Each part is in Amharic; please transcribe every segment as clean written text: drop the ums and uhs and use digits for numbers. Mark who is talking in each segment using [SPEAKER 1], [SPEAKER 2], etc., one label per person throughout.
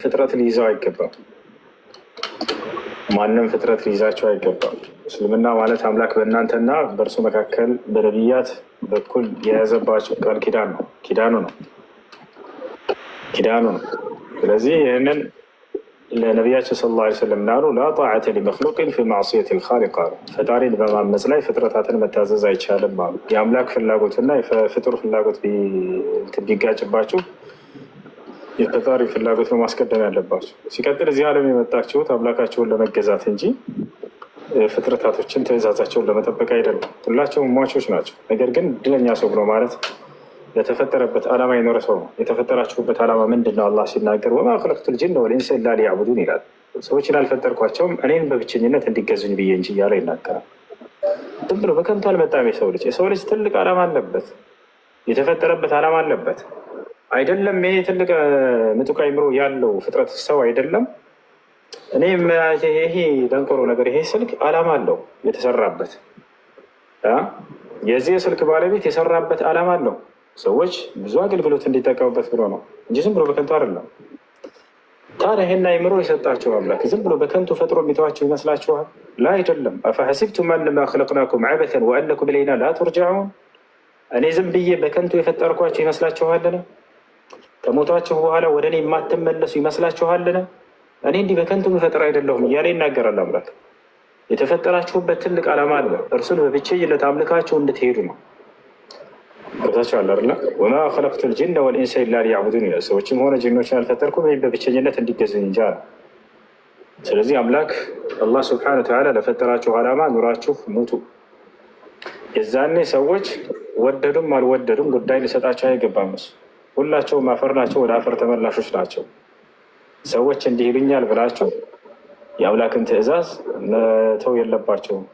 [SPEAKER 1] ፍጥረት ሊይዘው አይገባም። ማንም ፍጥረት ሊይዛቸው አይገባም። እስልምና ማለት አምላክ በእናንተና በእርሱ መካከል በነቢያት በኩል የያዘባቸው ቃል ኪዳን ነው። ኪዳኑ ነው። ኪዳኑ ነው። ስለዚህ ይህንን ለነቢያችን صلى الله عليه وسلم ናሉ لا طاعة لمخلوق في معصية الخالق አሉ። ፈጣሪን በማመፅ ላይ ፍጥረታትን መታዘዝ አይቻልም አሉ። የአምላክ ፍላጎትና የፍጡር ፍላጎት ቢጋጭባችሁ የፈጣሪ ፍላጎት ነው ማስቀደም ያለባቸው። ሲቀጥል እዚህ ዓለም የመጣችሁት አምላካቸውን ለመገዛት እንጂ ፍጥረታቶችን ትእዛዛቸውን ለመጠበቅ አይደለም። ሁላቸውም ሟቾች ናቸው። ነገር ግን እድለኛ ሰው ብሎ ማለት ለተፈጠረበት ዓላማ የኖረ ሰው ነው። የተፈጠራችሁበት ዓላማ ምንድን ነው? አላህ ሲናገር وما خلقت الجن والإنس إلا ليعبدون ይላል። ሰዎችን አልፈጠርኳቸውም እኔን በብቸኝነት እንዲገዙኝ ብዬ እንጂ እያለ ይናገራል። ዝም ብሎ በከንቱ አልመጣም። የሰው ልጅ የሰው ልጅ ትልቅ ዓላማ አለበት። የተፈጠረበት ዓላማ አለበት። አይደለም ይሄ ትልቅ ምጡቅ አይምሮ ያለው ፍጥረት ሰው አይደለም። እኔ ይሄ ደንቆሮ ነገር ይሄ ስልክ ዓላማ አለው የተሰራበት። የዚህ የስልክ ባለቤት የሰራበት ዓላማ አለው። ሰዎች ብዙ አገልግሎት እንዲጠቀሙበት ብሎ ነው እንጂ ዝም ብሎ በከንቱ አይደለም። ታዲያ ይሄን አይምሮ የሰጣቸው አምላክ ዝም ብሎ በከንቱ ፈጥሮ የሚተዋቸው ይመስላችኋል? لا አይደለም። أفحسبتم أنما خلقناكم عبثا وأنكم إلينا لا ترجعون። እኔ ዝም ብዬ በከንቱ የፈጠርኳቸው ይመስላችኋልን? ከሞታችሁ በኋላ ወደ እኔ የማትመለሱ ይመስላችኋልን? እኔ እንዲህ በከንቱ የምፈጥር አይደለሁም እያለ ይናገራል አምላክ። የተፈጠራችሁበት ትልቅ ዓላማ አለ። እርሱን በብቸኝነት አምልካችሁ እንድትሄዱ ነው። ገብታችኋል አይደለ? وما خلقت الجن والإنس إلا ليعبدون ይላል። ሰዎችም ሆነ ጅኖችን አልፈጠርኩም እኔን በብቸኝነት እንዲገዙኝ እንጂ አለ። ስለዚህ አምላክ አላህ سبحانه وتعالى ለፈጠራችሁ ዓላማ ኑራችሁ ሙቱ። የዛኔ ሰዎች ወደዱም አልወደዱም ጉዳይ ሊሰጣቸው አይገባም። እሱ ሁላቸውም አፈር ናቸው፣ ወደ አፈር ተመላሾች ናቸው። ሰዎች እንዲህ ይሉኛል ብላችሁ የአምላክን ትዕዛዝ መተው የለባቸውም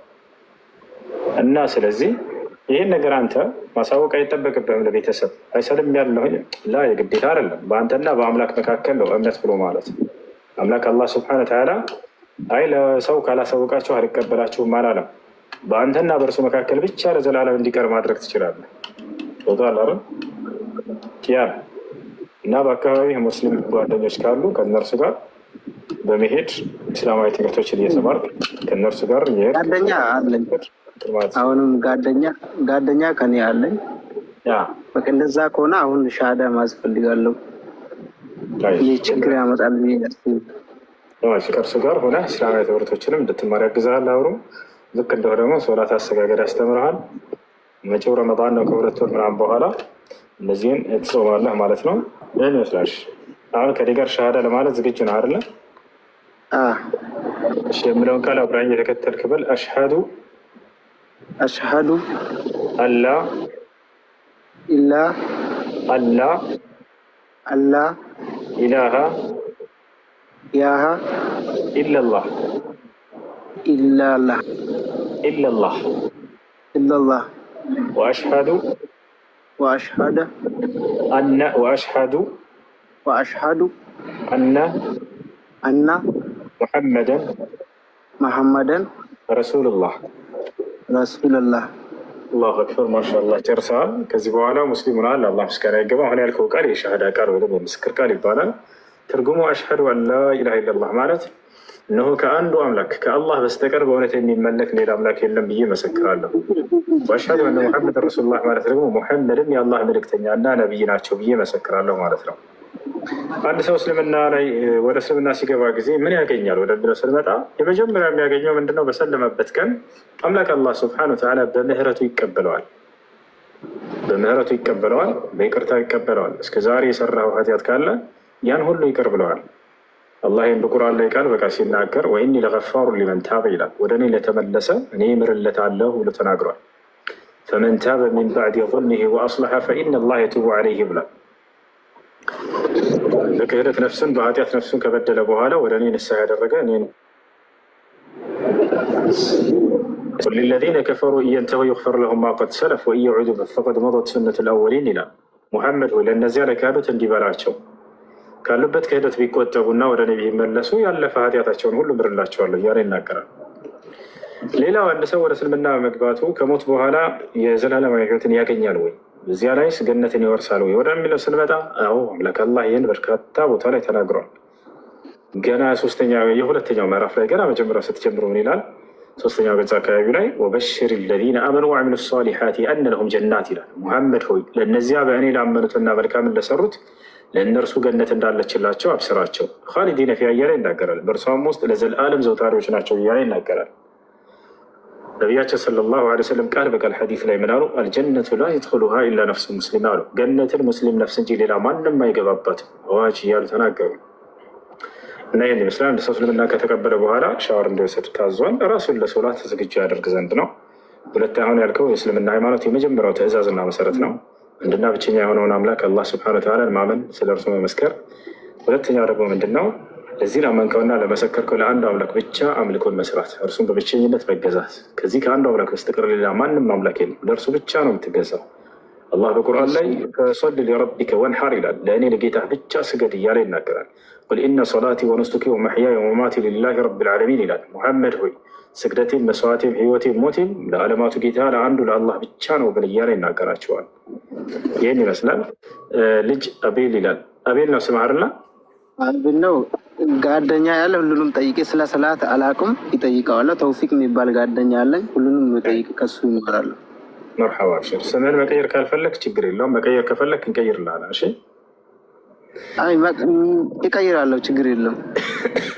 [SPEAKER 1] እና ስለዚህ ይህን ነገር አንተ ማሳወቅ አይጠበቅብህም ለቤተሰብ። አይሰልም ያለሁኝ ላ የግዴታ አይደለም። በአንተና በአምላክ መካከል ነው እምነት ብሎ ማለት። አምላክ አላህ سبحانه وتعالى አይ ለሰው ካላሳወቃችሁ አልቀበላችሁም አላለም። በአንተና በእርሱ መካከል ብቻ ለዘላለም እንዲቀር ማድረግ ትችላለህ። ገብቶሃል አይደል? ያ እና በአካባቢ ሙስሊም ጓደኞች ካሉ ከእነርሱ ጋር በመሄድ እስላማዊ ትምህርቶችን እየተማርክ ከእነርሱ ጋር እየሄድክ
[SPEAKER 2] ጓደኛ አለኝ። አሁንም ጓደኛ ከኔ አለኝ። በቃ እንደዛ ከሆነ አሁን ሻሃዳ ማስፈልጋለሁ። ይህ ችግር ያመጣል ብዬ አስብ።
[SPEAKER 1] ከእርሱ ጋር ሆነ እስላማዊ ትምህርቶችንም እንድትማር ያግዝሃል። አብሮ ልክ እንደሆነ ደግሞ ሶላት አሰጋገድ ያስተምርሃል። መጪው ረመዳን ነው ከ2 ወር ምናምን በኋላ እነዚህን ትጾማለህ ማለት ነው። ይህን ይመስላል። አሁን ከኔ ጋር ሻሃዳ ለማለት ዝግጁ ነው አይደለ? እሺ የምለውን ቃል አብራኝ የተከተልክ በል። أشهد
[SPEAKER 2] أشهد
[SPEAKER 1] أن لا
[SPEAKER 2] إلا
[SPEAKER 1] أن لا
[SPEAKER 2] أن لا
[SPEAKER 1] إله
[SPEAKER 2] إله
[SPEAKER 1] إلا الله
[SPEAKER 2] إلا الله
[SPEAKER 1] إلا الله
[SPEAKER 2] إلا الله
[SPEAKER 1] وأشهد
[SPEAKER 2] وأشهد
[SPEAKER 1] أن وأشهد
[SPEAKER 2] وأشهد
[SPEAKER 1] أن
[SPEAKER 2] أن
[SPEAKER 1] محمدا
[SPEAKER 2] محمدا
[SPEAKER 1] رسول الله።
[SPEAKER 2] رسول الله።
[SPEAKER 1] الله أكبر ما شاء الله። ጨርሰሃል። ከዚህ በኋላ ሙስሊም ሆነሃል። አላህ ምስጋና ይገባ። አሁን ያልከው ቃል የሻሃዳ ቃል ወይ ደግሞ የምስክር ቃል ይባላል። ትርጉሙ أشهد أن لا إله إلا الله ማለት እነሆ ከአንዱ አምላክ ከአላህ በስተቀር በእውነት የሚመለክ ሌላ አምላክ የለም ብዬ መሰክራለሁ። وأشهد أن محمدا رسول الله ማለት ደግሞ ሙሐመድም የአላህ መልእክተኛ እና ነቢይ ናቸው ብዬ መሰክራለሁ ማለት ነው። አንድ ሰው እስልምና ላይ ወደ እስልምና ሲገባ ጊዜ ምን ያገኛል ወደሚለው ስንመጣ የመጀመሪያ የሚያገኘው ምንድነው? በሰለመበት ቀን አምላክ አላህ سبحانه وتعالى በምህረቱ ይቀበለዋል። በምህረቱ ይቀበለዋል፣ በይቅርታ ይቀበለዋል። እስከ ዛሬ የሰራው ኃጢአት ካለ ያን ሁሉ ይቅር ብለዋል። አላህ ይህን በቁርአን ላይ ቃል በቃል ሲናገር وإني لغفار لمن تاب ይላል። ወደ እኔ ለተመለሰ እኔ እምርለታለሁ ብሎ ተናግሯል። فمن تاب من بعد ظلمه وأصلح فإن الله يتوب عليه ብሏል። በክህደት ነፍሱን በኃጢአት ነፍሱን ከበደለ በኋላ ወደ እኔ ንስሐ ያደረገ እኔ للذين كفروا إن ينتهوا يغفر لهم ما قد سلف وإن يعودوا فقد مضت سنة الأولين ይላል። ሙሐመድ ሆይ ለእነዚያ ለካዱት እንዲህ በላቸው ካሉበት ክህደት ቢቆጠቡና ወደ እኔ ቢመለሱ ያለፈ ኃጢአታቸውን ሁሉ ምርላቸዋለሁ እያለ ይናገራል። ሌላው አንድ ሰው ወደ እስልምና መግባቱ ከሞት በኋላ የዘላለማዊ ሕይወትን ያገኛል ወይ፣ በዚያ ላይስ ገነትን ይወርሳል ወይ ወደሚለው ስንመጣ፣ አዎ አምላክ አላህ ይህን በርካታ ቦታ ላይ ተናግሯል። ገና ሶስተኛ የሁለተኛው ምዕራፍ ላይ ገና መጀመሪያው ስትጀምሩ ምን ይላል? ሶስተኛው ገጽ አካባቢ ላይ وبشر الذين آمنوا وعملوا الصالحات أن لهم جنات ይላል። ሙሐመድ ሆይ ለእነዚያ በእኔ ላመኑትና መልካምን ለሰሩት ለእነርሱ ገነት እንዳለችላቸው አብስራቸው። خالدين فيها እያለ ይናገራል። በእርሷም ውስጥ ለዘልዓለም ዘውታሪዎች ናቸው እያለ ይናገራል። ነቢያችን صلى الله عليه وسلم ቃል በቃል ሐዲስ ላይ ምን አሉ? الجنة لا يدخلها إلا نفس مسلمة አሉ። ገነትን ሙስሊም ነፍስ እንጂ ሌላ ማንም አይገባባትም አዋጅ እያሉ ተናገሩ። እና ይህን ይመስላል። አንድ ሰው እስልምና ከተቀበለ በኋላ ሻወር እንዲወስድ ታዟል። ራሱን ለሶላት ዝግጁ ያደርግ ዘንድ ነው። ሁለት አሁን ያልከው የእስልምና ሃይማኖት የመጀመሪያው ትእዛዝና መሰረት ነው። አንድና ብቸኛ የሆነውን አምላክ አላህ سبحانه وتعالى ን ማመን፣ ስለ እርሱ መመስከር። ሁለተኛው ደግሞ ምንድን ነው? ለዚህ ላመንከውና ለመሰከርከው ለአንዱ አምላክ ብቻ አምልኮን መስራት፣ እርሱን በብቸኝነት መገዛት። ከዚህ ከአንዱ አምላክ በስተቀር ሌላ ማንም አምላክ የለም። ለእርሱ ብቻ ነው የምትገዛው። አላህ በቁርአን ላይ فصل لربك وانحر ይላል። ለእኔ ለጌታ ብቻ ስገድ እያለ ይናገራል። قل إن صلاتي ونسكي ومحياي ومماتي لله رب العالمين ይላል። ሙሐመድ ሆይ ስግደቴም፣ መስዋዕቴም፣ ህይወቴም፣ ሞቴም ለዓለማቱ ጌታ ለአንዱ ለአላህ ብቻ ነው ብል እያለ ይናገራቸዋል። ይህን ይመስላል። ልጅ አቤል ይላል። አቤል ነው ስምህ አይደለ?
[SPEAKER 2] አቤል ነው ጓደኛ ያለ ሁሉንም ጠይቄ ስለ ሰላት አላውቅም፣ ይጠይቀዋለሁ። ተውፊቅ የሚባል ጓደኛ አለኝ። ሁሉንም ጠይቅ ከሱ ይማራለሁ።
[SPEAKER 1] መርሐባ አብሽር። ስምህን መቀየር ካልፈለግ ችግር የለውም። መቀየር ከፈለግ እንቀይርልሃለን። እሺ
[SPEAKER 2] አይ እቀይራለሁ፣ ችግር የለም።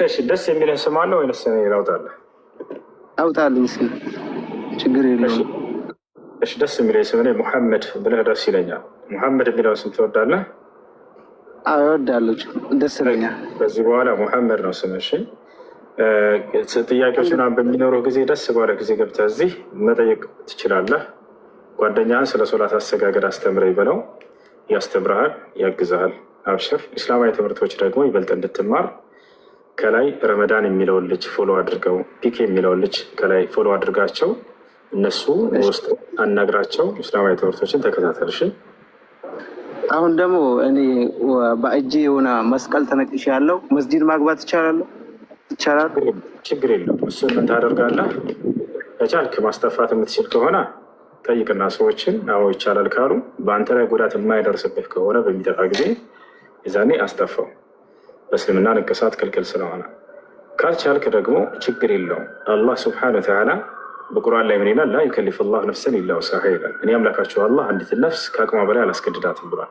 [SPEAKER 1] እሺ ደስ የሚልህ ስም አለ ወይንስ እኔ ላውጣልህ?
[SPEAKER 2] አውጣልኝ ስም፣ ችግር የለውም።
[SPEAKER 1] እሺ ደስ የሚልህ ስም እኔ ሙሐመድ ብለህ ደስ ይለኛል። ሙሐመድ የሚለውን ስም ትወዳለህ?
[SPEAKER 2] አዎ እወዳለሁ፣ ደስ ይለኛል።
[SPEAKER 1] ከዚህ በኋላ ሙሐመድ ነው ስምህ። እሺ ጥያቄዎች ምናምን በሚኖሩህ ጊዜ ደስ ባለ ጊዜ ገብተህ እዚህ መጠየቅ ትችላለህ። ጓደኛህን ስለ ሶላት አሰጋገድ አስተምረኝ በለው፣ ያስተምርሃል፣ ያግዝሃል። አብሽር። እስላማዊ ትምህርቶች ደግሞ ይበልጥ እንድትማር ከላይ ረመዳን የሚለውን ልጅ follow አድርገው፣ ፒክ የሚለውን ልጅ ከላይ follow አድርጋቸው፣ እነሱ ውስጥ አናግራቸው፣ እስላማዊ ትምህርቶችን ተከታተል። እሺ።
[SPEAKER 2] አሁን ደግሞ እኔ በእጄ የሆነ መስቀል ተነቅሽ ያለው መስጂድ ማግባት ይቻላል? ይቻላል፣
[SPEAKER 1] ችግር የለውም። እሱን ምን ታደርጋለህ? ከቻልክ ማስተፋት የምትችል ከሆነ ጠይቅና ሰዎችን አዎ ይቻላል ካሉ በአንተ ላይ ጉዳት የማይደርስብህ ከሆነ በሚጠፋ ጊዜ የዛኔ አስጠፋው። በእስልምና ንቅሳት ክልክል ስለሆነ፣ ካልቻልክ ደግሞ ችግር የለውም። አላህ سبحانه وتعالى በቁርአን ላይ ምን ይላል? لا يكلف الله نفسا إلا وسعها ይላል። እኔ አምላካችሁ አላህ አንዲትን ነፍስ ከአቅሟ በላይ አላስገድዳትም ብሏል።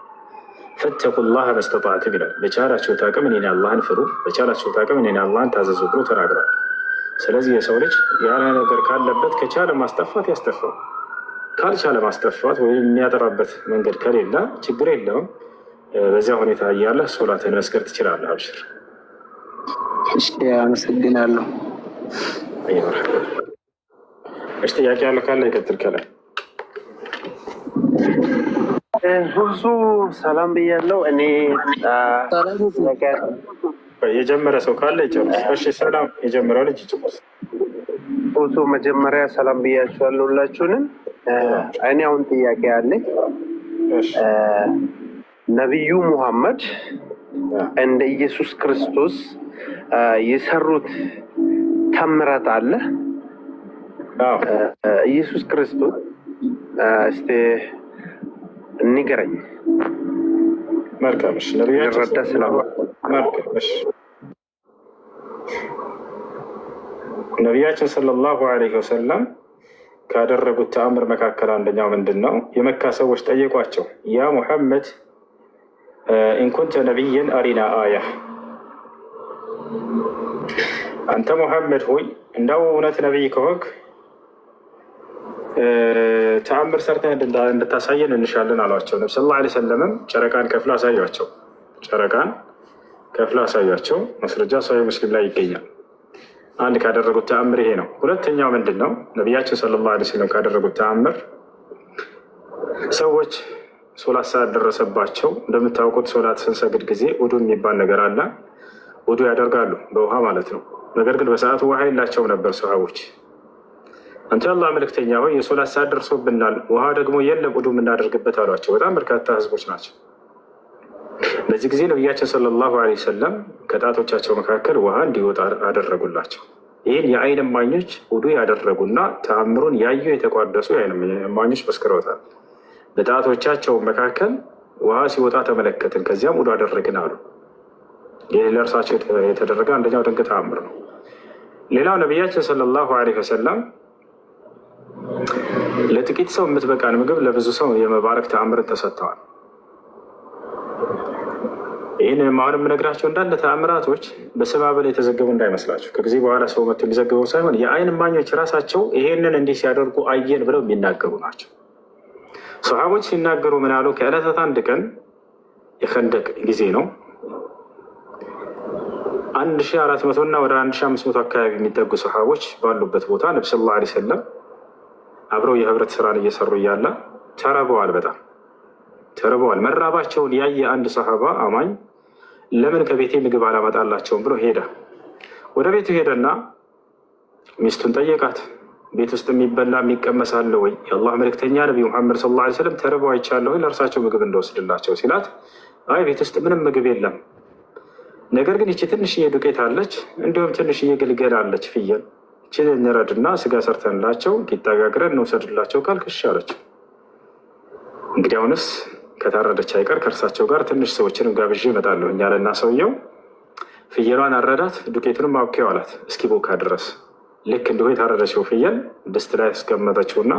[SPEAKER 1] فاتقوا الله ما استطعتم ይላል። በቻላችሁት አቅም እኔን አላህን ፍሩ፣ በቻላችሁት አቅም እኔን አላህን ታዘዙ ብሎ ተናግሯል። ስለዚህ የሰው ልጅ ያለ ነገር ካለበት ከቻለ ማስጠፋት ያስጠፋው፣ ካልቻለ ማስጠፋት ወይም የሚያጠራበት መንገድ ከሌለ ችግር የለውም። በዚያ ሁኔታ እያለ ሶላትን መስገድ ትችላለህ። አብሽር።
[SPEAKER 2] እሺ፣ አመሰግናለሁ።
[SPEAKER 1] እሺ፣ ጥያቄ ያለ ካለ ይቀጥል። ከላይ
[SPEAKER 3] ሁሱ ሰላም ብያለሁ። እኔ
[SPEAKER 1] የጀመረ ሰው ካለ ይጨርስ። እሺ፣ ሰላም የጀመረው ልጅ ይጨርስ።
[SPEAKER 3] ሁሱ መጀመሪያ ሰላም ብያችኋለሁ ሁላችሁንም። እኔ አሁን ጥያቄ አለኝ። ነቢዩ ሙሐመድ እንደ ኢየሱስ ክርስቶስ የሰሩት ተምራት አለ? ኢየሱስ ክርስቶስ እስቲ ንገረኝ።
[SPEAKER 1] መልካም እሺ፣
[SPEAKER 3] ረዳ
[SPEAKER 1] ነቢያችን ሰለላሁ ዐለይሂ ወሰለም ካደረጉት ተአምር መካከል አንደኛው ምንድን ነው? የመካ ሰዎች ጠየቋቸው፣ ያ ሙሐመድ إن كنت نبيا أرنا آية፣ አንተ ሙሐመድ ሆይ እንዳው እውነት ነቢይ ከሆንክ ተአምር ሰርተህ እንድታሳየን እንሻለን አሏቸው። ነቢ صلى الله عليه وسلم ም ጨረቃን ከፍሎ አሳያቸው። ጨረቃን ከፍሎ አሳያቸው። ማስረጃ ሰሒህ ሙስሊም ላይ ይገኛል። አንድ ካደረጉት ተአምር ይሄ ነው። ሁለተኛው ምንድን ነው? ነቢያችን صلى الله عليه وسلم ካደረጉት ተአምር ሰዎች ሶላት ሰዓት ደረሰባቸው። እንደምታውቁት ሶላት ስንሰግድ ጊዜ ውዱ የሚባል ነገር አለ። ውዱ ያደርጋሉ በውሃ ማለት ነው። ነገር ግን በሰዓቱ ውሃ የላቸው ነበር ሰሃቦች። አንተ አላህ መልእክተኛ ሆይ የሶላት ሰዓት ደርሶብናል፣ ውሃ ደግሞ የለም ውዱ የምናደርግበት አሏቸው። በጣም በርካታ ህዝቦች ናቸው። በዚህ ጊዜ ነቢያችን ሰለላሁ ዐለይሂ ወሰለም ከጣቶቻቸው መካከል ውሃ እንዲወጣ አደረጉላቸው። ይህን የአይን እማኞች ውዱ ያደረጉና ተአምሩን ያዩ የተቋደሱ የአይን እማኞች መስክረውታል። በጣቶቻቸው መካከል ውሃ ሲወጣ ተመለከትን፣ ከዚያም ውዱ አደረግን አሉ። ይህ ለእርሳቸው የተደረገ አንደኛው ድንቅ ተአምር ነው። ሌላው ነቢያችን صلى الله عليه وسلم ለጥቂት ሰው የምትበቃን ምግብ ለብዙ ሰው የመባረክ ተአምርን ተሰጥተዋል። ይህንን አሁን የምነግራቸው እንዳለ ተአምራቶች በስማበል የተዘገቡ እንዳይመስላቸው ከጊዜ በኋላ ሰው መጥቶ የሚዘግበው ሳይሆን የአይን እማኞች ራሳቸው ይሄንን እንዲህ ሲያደርጉ አየን ብለው የሚናገሩ ናቸው። ሰሓቦች ሲናገሩ ምን አሉ? ከዕለታት አንድ ቀን የኸንደቅ ጊዜ ነው። 1400 እና ወደ 1500 አካባቢ የሚጠጉ ሰሓቦች ባሉበት ቦታ ነቢ صلى الله عليه وسلم አብረው የህብረት ስራን እየሰሩ እያለ ተርበዋል። በጣም ተርበዋል። መራባቸውን ያየ አንድ ሰሓባ አማኝ ለምን ከቤቴ ምግብ አላመጣላቸውም ብሎ ሄደ። ወደ ቤቱ ሄደና ሚስቱን ጠየቃት። ቤት ውስጥ የሚበላ የሚቀመስ አለ ወይ? የአላህ መልእክተኛ ነቢዩ ሙሐመድ صلى الله عليه وسلم ተርበው አይቻለሁ፣ ለእርሳቸው ምግብ እንደወስድላቸው ሲላት፣ አይ ቤት ውስጥ ምንም ምግብ የለም፣ ነገር ግን ይቺ ትንሽዬ ዱቄት አለች፣ እንዲሁም ትንሽዬ ግልገል አለች፣ ፍየል፣ ይችን እንረድና ስጋ ሰርተንላቸው ቂጣ ጋግረን እንውሰድላቸው ካልክ እሺ አለችው። እንግዲህ አሁንስ ከታረደች አይቀር ከእርሳቸው ጋር ትንሽ ሰዎችንም ጋብዤ እመጣለሁ አለና ሰውየው ፍየሏን አረዳት፣ ዱቄቱንም አብኬው አላት እስኪቦካ ድረስ። ልክ እንዲሁ የታረደችው ፍየል ድስት ላይ ያስቀመጠችውና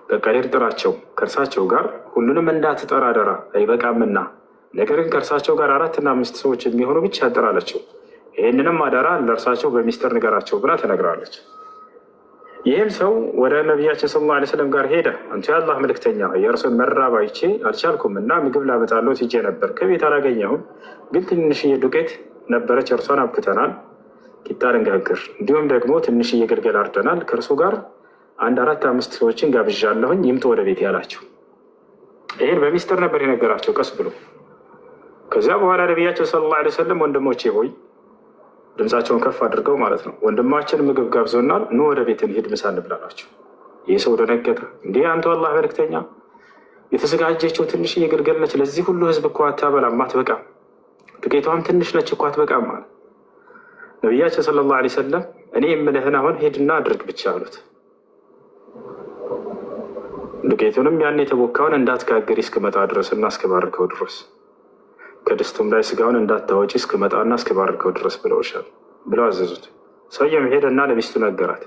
[SPEAKER 1] በቃ ሂድ ጥራቸው፣ ከእርሳቸው ጋር ሁሉንም እንዳትጠራ አደራ አይበቃምና፣ ነገር ግን ከእርሳቸው ጋር አራትና አምስት ሰዎች የሚሆኑ ብቻ ጥራ አለችው። ይህንንም አደራ ለእርሳቸው በሚስጥር ንገራቸው ብላ ተነግራለች። ይህም ሰው ወደ ነቢያችን صلى الله عليه وسلم ጋር ሄደ። አንቱ የአላህ መልክተኛ፣ የእርሱን መራብ አይቼ አልቻልኩም እና ምግብ ላመጣልዎት ሂጄ ነበር፣ ከቤት አላገኘሁም። ግን ትንሽዬ ዱቄት ነበረች፣ እርሷን አብክተናል፣ ቂጣ ልንጋግር፣ እንዲሁም ደግሞ ትንሽዬ ግልገል አርደናል። ከእርሱ ጋር አንድ አራት አምስት ሰዎችን ጋብዣለሁኝ፣ ይምጡ ወደ ቤት ያላቸው። ይህን በሚስጥር ነበር የነገራቸው ቀስ ብሎ። ከዚያ በኋላ ነቢያቸው صلى الله عليه وسلم ወንድሞቼ ሆይ ድምፃቸውን ከፍ አድርገው ማለት ነው፣ ወንድማችን ምግብ ጋብዞናል፣ ኑ ወደ ቤት እንሂድ፣ ምሳ እንብላ አላቸው። ይህ ሰው ደነገጠ። እንዲህ አንተ አላህ መልክተኛ፣ የተዘጋጀችው ትንሽዬ ግልገል ነች፣ ለዚህ ሁሉ ህዝብ እኮ አታበላም፣ አትበቃም፣ ዱቄቷም ትንሽ ነች እኮ አትበቃም አለ። ነቢያችን صلى الله عليه وسلم እኔ የምልህን አሁን ሂድና አድርግ ብቻ አሉት። ዱቄቱንም ያን የተቦካውን እንዳትጋግሪ እስክመጣ ድረስ እና እስክባርከው ድረስ ከድስቱም ላይ ስጋውን እንዳታወጪ እስክመጣና እስክባርከው ድረስ ብለውሻል ብለው አዘዙት። ሰውየውም ሄደና ለሚስቱ ነገራት።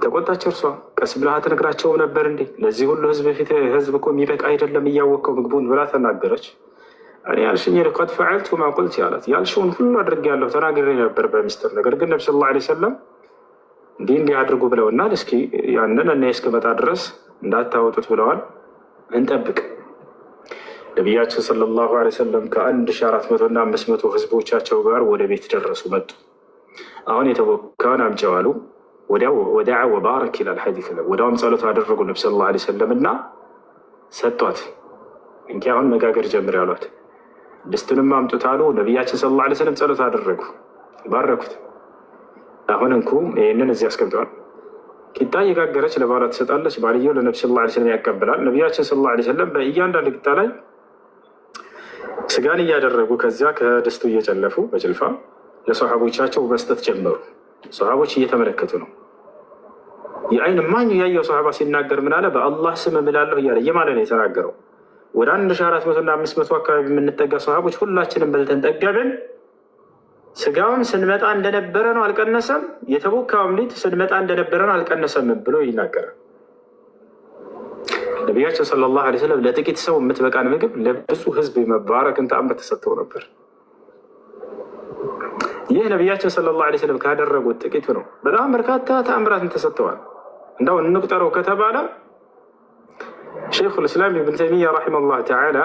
[SPEAKER 1] ተቆጣች። እርሷ ቀስ ብለህ አትነግራቸውም ነበር እንዴ? ለዚህ ሁሉ ህዝብ ፊት ህዝብ እኮ የሚበቃ አይደለም እያወቅከው ምግቡን ብላ ተናገረች። እኔ ያልሽኝ قد فعلت ما قلت አላት። ያልሽውን ሁሉ አድርጌያለሁ ተናግሬ ነበር በሚስጥር ነገር ግን ነቢ صلى الله عليه وسلم እንዲህ እንዲህ አድርጉ ብለውናል። እስኪ ያንን እኔ እስክመጣ ድረስ እንዳታወጡት ብለዋል። እንጠብቅ። ነቢያችን صلى الله عليه وسلم ከ1400 እና 500 ህዝቦቻቸው ጋር ወደ ቤት ደረሱ፣ መጡ። አሁን የተቦካውን አምጪው አሉ። ወዲያው ودعا وبارك ይላል ሐዲስ ላይ። ወዲያውም ጸሎት አደረጉ ነቢ صلى الله عليه وسلم እና ሰጧት። እንኪ አሁን መጋገር ጀምር ያሏት። ድስቱንም አምጡት አሉ። ነቢያችን صلى الله عليه وسلم ጸሎት አደረጉ፣ ባረኩት። አሁን እንኩ ይህንን እዚህ አስቀምጠዋል። ቂጣ እየጋገረች ለባሏ ትሰጣለች። ባልየው ለነቢ صلى الله عليه وسلم ያቀብላል። ነቢያችን صلى الله عليه وسلم በእያንዳንዱ ቂጣ ላይ ስጋን እያደረጉ ከዚያ ከድስቱ እየጨለፉ በጭልፋ ለሰሓቦቻቸው መስጠት ጀመሩ። ሰሓቦች እየተመለከቱ ነው። የአይን እማኝ ያየው ሰሓባ ሲናገር ምን አለ? በአላህ ስም እምላለሁ እያለ እየማለ ነው የተናገረው። ወደ 1400 እና 500 አካባቢ የምንጠጋ ሰሓቦች ሁላችንም በልተን ጠገብን። ስጋውም ስንመጣ እንደነበረ ነው አልቀነሰም፣ የተቦካውም ሊጥ ስንመጣ እንደነበረ ነው አልቀነሰም ብሎ ይናገራል። ነቢያችን صلى الله عليه وسلم ለጥቂት ሰው የምትበቃን ምግብ ለብዙ ህዝብ የመባረክን ተአምር ተሰጥተው ነበር። ይህ ነቢያችን صلى الله عليه وسلم ካደረጉት ጥቂቱ ነው። በጣም በርካታ ተአምራትን ተሰጥተዋል። እንደው እንቁጠረው ከተባለ شيخ الإسلام ኢብን ተይሚያ رحمه الله تعالى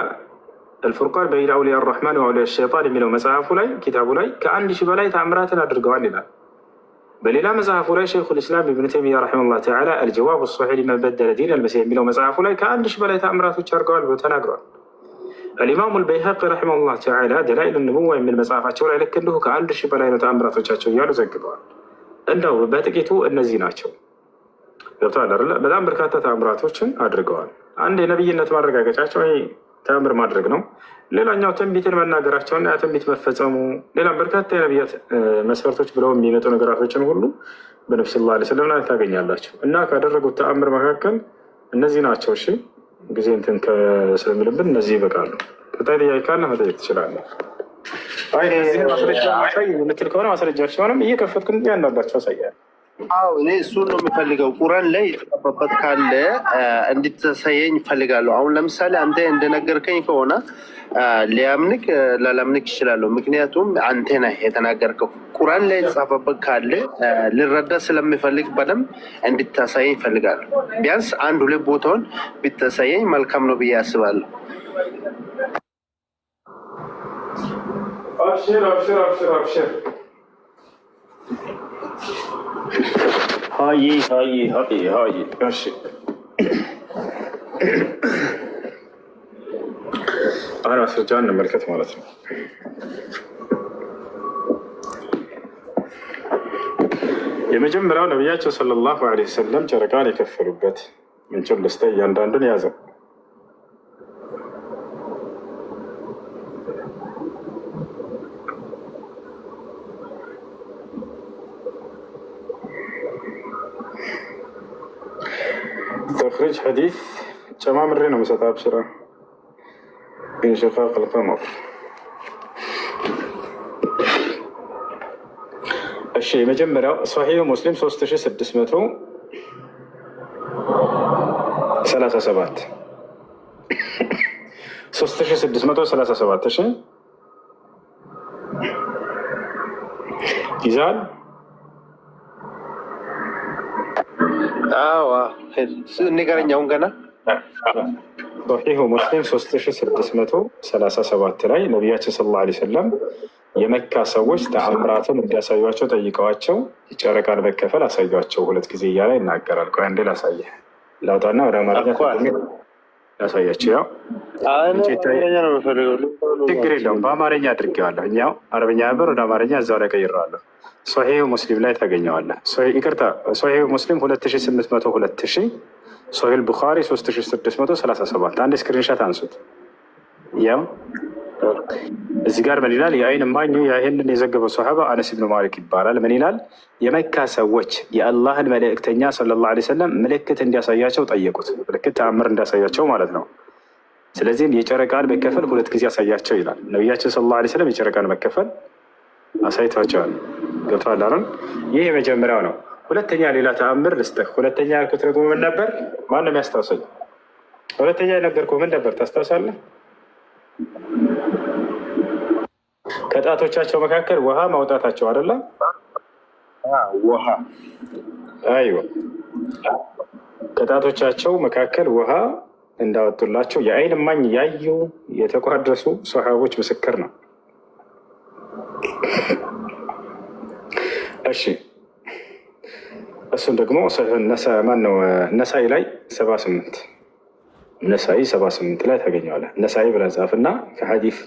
[SPEAKER 1] الفرقان بين أولياء الرحمن وأولياء الشيطان የሚለው መጽሐፉ ላይ ኪታቡ ላይ ከ1000 በላይ ተአምራትን አድርገዋል ይላል። በሌላ መጽሐፉ ላይ شيخ الإسلام ኢብን ተይሚያ رحمه الله تعالى الجواب الصحيح لمن بدل دين المسيح የሚለው መጽሐፉ ላይ ከ1000 በላይ ተአምራቶች አድርገዋል ብሎ ተናግረዋል። الإمام አልበይሀቂ رحمه الله تعالى دلائل النبوة የሚል መጽሐፋቸው ላይ ልክ እንዲሁ ከ1000 በላይ ነው ተአምራቶቻቸው እያሉ ዘግበዋል። እንደው በጥቂቱ እነዚህ ናቸው። ገብተዋል አይደለ? በጣም በርካታ ተአምራቶችን አድርገዋል። አንድ የነብይነት ማረጋገጫቸው ይሄ ተአምር ማድረግ ነው። ሌላኛው ትንቢትን መናገራቸውና ያ ትንቢት መፈጸሙ፣ ሌላም በርካታ የነቢያት መስፈርቶች ብለው የሚመጡ ነገራቶችን ሁሉ በነቢ صلى الله عليه وسلم ላይ ታገኛላቸው እና ካደረጉት ተአምር መካከል እነዚህ ናቸው። እሺ ጊዜ እንትን ስለሚልብን እነዚህ ይበቃሉ። ቀጣይ ጥያቄ ካለ መጠየቅ ትችላለህ። ማስረጃ የምትል ከሆነ ማስረጃቸውንም እየከፈትኩ እያንዳንዳቸው አሳያለሁ።
[SPEAKER 3] አዎ እኔ እሱን ነው የምፈልገው። ቁራን ላይ የተጻፈበት ካለ እንድታሳየኝ እፈልጋለሁ። አሁን ለምሳሌ አንተ እንደነገርከኝ ከሆነ ሊያምንክ ላላምንክ ይችላለሁ። ምክንያቱም አንተ ነህ የተናገርከው። ቁራን ላይ የተጻፈበት ካለ ልረዳ ስለሚፈልግ በደንብ እንድታሳየኝ እፈልጋለሁ። ቢያንስ አንድ ሁለት ቦታውን ብታሳየኝ መልካም ነው ብዬ አስባለሁ።
[SPEAKER 1] አብሽር አብሽር አብሽር አብሽር። ሀይ ሀይ ሀይ ሀይ። እሺ አሁን ማስረጃ እንመልከት ማለት ነው። የመጀመሪያው ነቢያቸው صلى الله عليه وسلم ጨረቃን የከፈሉበት ምንጩን ልስተ እያንዳንዱን ያዘው። ተኽሪጅ ሐዲስ ጨማምሬ ነው የምሰጠው። አብሽራ انشقاق القمر። እሺ የመጀመሪያው ሶሒህ ሙስሊም 3637 3637። እሺ ይዛል።
[SPEAKER 3] አዎ ንገረኝ። አሁን ገና
[SPEAKER 1] ሶሒሁ ሙስሊም 3637 ላይ ነቢያችን صلى الله عليه وسلم የመካ ሰዎች ተአምራትን እንዲያሳዩቸው ጠይቀዋቸው ጨረቃን መከፈል አሳዩቸው ሁለት ጊዜ እያለ ይናገራል። ቆይ አንዴ ላሳየህ፣ ላውጣና ወደ አማርኛ ላሳያቸው። ያው ችግር የለውም በአማርኛ አድርጌዋለሁ። እኛው አረብኛ ነበር ወደ አማርኛ እዛው ላይ ቀይሬዋለሁ። ሶሒሁ ሙስሊም ላይ ታገኘዋለህ። ይቅርታ ሶሒሁ ሙስሊም 2802፣ ሶሒህ ቡኻሪ 3637። አንድ screenshot አንሱት። ያው እዚህ ጋር ምን ይላል? የአይን እማኙ ይህንን የዘገበው ሰሓባ አነስ ብኑ ማሊክ ይባላል። ምን ይላል? የመካ ሰዎች የአላህን መልእክተኛ صلى الله عليه وسلم ምልክት እንዲያሳያቸው ጠየቁት። ምልክት ተአምር እንዲያሳያቸው ማለት ነው። ስለዚህም የጨረቃን መከፈል ሁለት ጊዜ ያሳያቸው ይላል። ነቢያችን صلى الله عليه وسلم የጨረቃን መከፈል አሳይቷቸዋል። ገብቶሃል አይደል? ይህ የመጀመሪያው ነው። ሁለተኛ ሌላ ተአምር ልስጥህ። ሁለተኛ ያልኩት ደግሞ ምን ነበር? ማንም ያስታውሰኝ። ሁለተኛ የነገርኩህ ምን ነበር? ታስታውሳለህ? ከጣቶቻቸው መካከል ውሃ ማውጣታቸው አይደለ?
[SPEAKER 3] ውሃ
[SPEAKER 1] አይዋ፣ ከጣቶቻቸው መካከል ውሃ እንዳወጡላቸው የአይን እማኝ ያዩ የተቋደሱ ሰሓቦች ምስክር ነው። እሺ እሱን ደግሞ ማነው ነሳኢ ላይ 78፣ ነሳኢ 78 ላይ ታገኘዋለህ። ነሳኢ ብለህ ጻፍና ከሐዲስ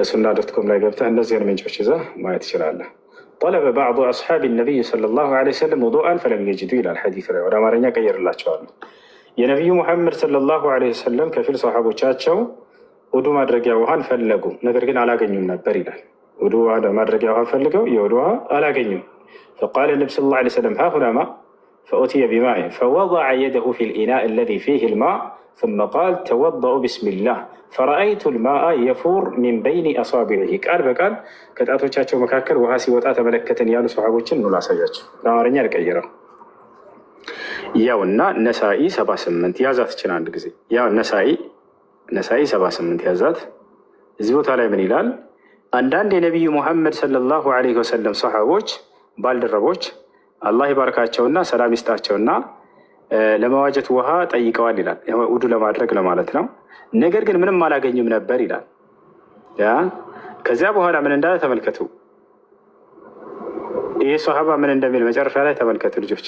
[SPEAKER 1] ሱና.com ላይ ገብተህ እነዚህን ምንጮች ይዘህ ማየት ትችላለህ። طلب بعض أصحاب النبي صلى الله عليه وسلم وضوءا فلم يجدوا ይላል ሐዲስ ላይ። ወደ አማርኛ ቀይርላቸዋለሁ። የነቢዩ ሙሐመድ صلى الله عليه وسلم ከፊል ሰሓቦቻቸው ውዱ ማድረጊያ ውሃን ፈለጉ፣ ነገር ግን አላገኙም ነበር ይላል። ውዱ ማድረጊያ ውሃን ፈልገው የውዱ ውሃ አላገኙም። فقال النبي صلى الله عليه وسلم هاهنا ماء فأتي بماء فوضع يده في الإناء الذي فيه الماء ثم قال توضأوا بسم الله فرأيت الماء يفور من بين أصابعه ቃል በቃል ከጣቶቻቸው መካከል ውሃ ሲወጣ ተመለከትን ያሉ ሰሓቦችን ነው ላሳያቸው። በአማርኛ ልቀይረው። ያውና ነሳኢ 78 ያዛት ይችን አንድ ጊዜ ያው ነሳኢ 78 ያዛት። እዚህ ቦታ ላይ ምን ይላል? አንዳንድ የነቢዩ ሙሐመድ صلى الله عليه وسلم ሰሓቦች ባልደረቦች አላህ ይባርካቸውና ሰላም ይስጣቸውና ለመዋጀት ውሃ ጠይቀዋል ይላል። ውዱ ለማድረግ ለማለት ነው። ነገር ግን ምንም አላገኙም ነበር ይላል። ያ ከዚያ በኋላ ምን እንዳለ ተመልከቱ። ይህ ሰሃባ ምን እንደሚል መጨረሻ ላይ ተመልከቱ ልጆች፣